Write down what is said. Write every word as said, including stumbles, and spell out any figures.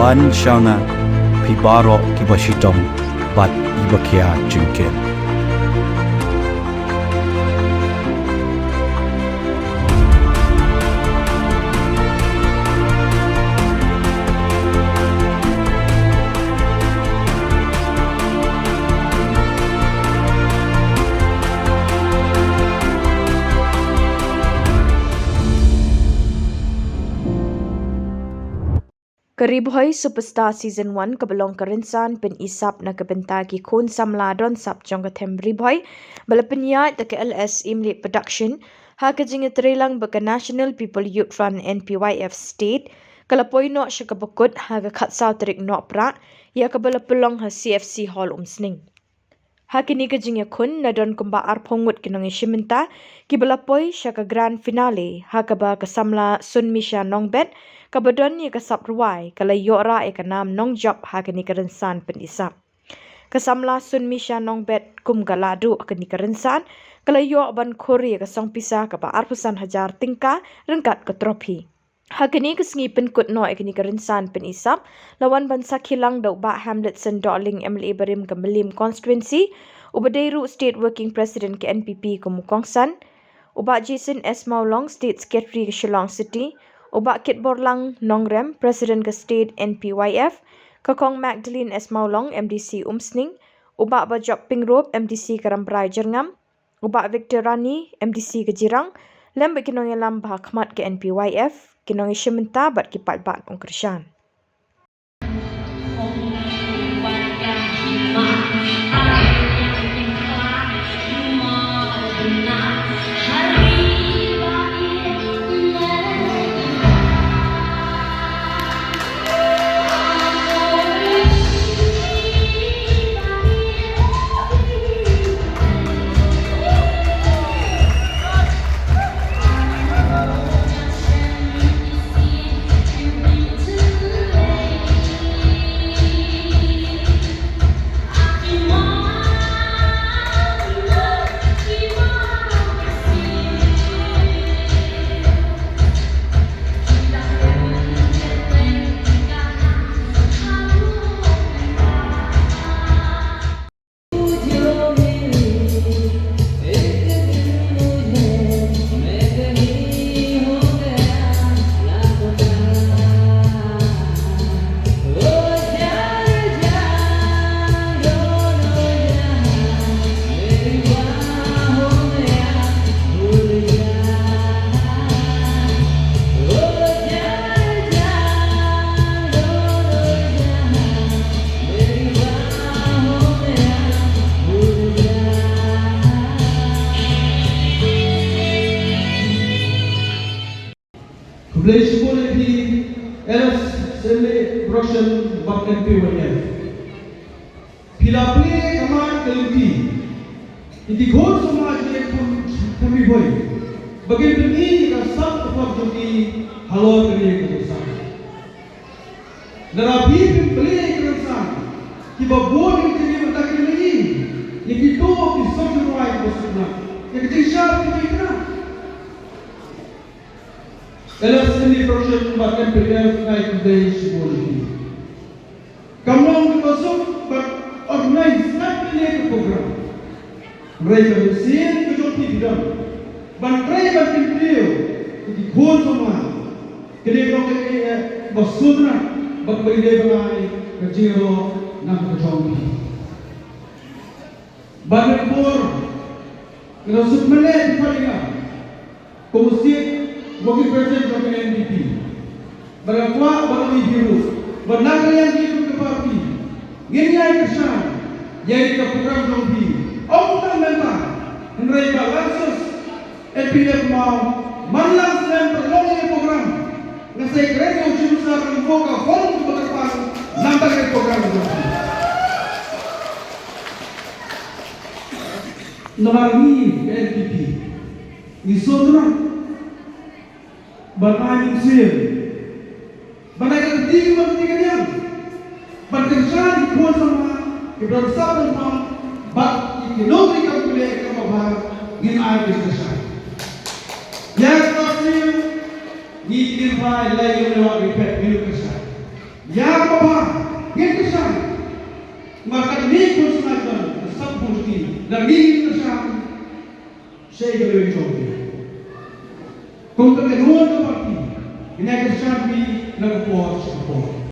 An shanga phi baroh kiba shitom bad iba khia jingkit. Ka Ri Bhoi Superstar Season one kaba long ka rynsan pynisap na ka bynta ki khun samla don sap jong ka them Ri Bhoi, ba la pynïaid da ka L S Imli Production, ha ka jingïatreilang bad ka National People Youth Front, N P Y F State, ka la poi noh sha kaba kut ha ka khatsaw tarik Nohprah, ïa kaba la pynlong ha C F C Hall Umsning. Ha kine ki jingïakhun la don kumba arphew ngut ki nongïashim bynta kiba la poi sha ka grand finale, ha kaba ka samla Sunmisha Nongbet kaba don ïa ka sap rwai ka la ïoh rah ïa ka nam nongjop ha kane ka rynsan pynisap. Ka samla Sunmisha Nongbet kum ka lahduh ha kane ka rynsan ka la ïoh ban khur ïa ka song pisa kaba arphew san hajar tyngka ryngkat ka trophy. Ha kane ka sngi pynkut noh ïa kane ka rynsan pynisap la wan ban sakhi lang da u Bah Hamletson Dohling, M L A barim ka Mylliem Constituency, uba dei ruh State Working President ka N P P kum u kongsan, u Bah Jason S Mawlong, State Secretary ka Shillong City, u Bah Kitborlang Nongrem, President ka State N P Y F, ka Kong Magdalene S Mawlong, M D C Umsning, u Bah Bajop Pyngrope, M D C ka Rambrai Jyrngam, u Bah Victor Rani, M D C ka Jirang, lem bad ki nongïalam ba ha khmat ka N P Y F, ki nongïashim bynta bad ki paidbah nongkyrshan. Khublei shibun ïa phi, L S Seme Production bad N P Y F. Phi la plie ka mat ka lynti ïa ki khun samla jong ngi, khun Ri Bhoi, ba kin pyni ïa ka sap ka pop jong ki halor kane ka jingïaseng. Lada phi phin plie ïa ki rynsan kiba bun ïa ki jingim, mynta ki dei ïa kito ki sor jingrwai kiba sngewtynnat, ïa ki jingshai ki jingkynnoh. L S N D Production bad N P F, nga ai khublei shibun ïa phi. Kam long kaba suk ban organize katne ka program. Hynrei ka mynsiem ka jong phi phi don ban trei ban kyntiew ïa ki khun samla. Kane ka long kaei kaba sngewtynnat bad kaba dei ban ai ka jingïaroh na ka jong phi. Ban ïa ka por, nga sngewsih mane phi phan ïa nga kum u State Working President jong ka N P P. Bad nga kwah ban ong ïa phi ruh ba na ka liang jong ka party ngin ïai kyrshan ïa ka program jong phi. Ym tang mynta, hynrei ba la sus N P F Mawlai, man la slem pynlong ïa ka program, nga sa ïakren ïa u Chief Minister, ngan buh ka fund kaba kyrpang namar ka program jong phi. Namar ngi ka N P P ngi sngewtynnat ban ai mynsiem, ban ai ka kti, ban ai ka kti kadiang, ban kyrshan ïa ki khun samla kiba don sap don phong bad ïa ki nongri kam pule kam babha, ngin ai ki kyrshan. Ïa ka mynsiem ngi kin phai lai ïa u lewat ri phet ngi kyrshan. Ïa kaba ngin kyrshan. Namar kane ka khun sngewbha ka sap khun sngewbha. Lada ngim kyrshan, shaei ka liang jong ngi? Kum ka Labour Party, ngin ïa kyrshan phi na ka por sha ka por.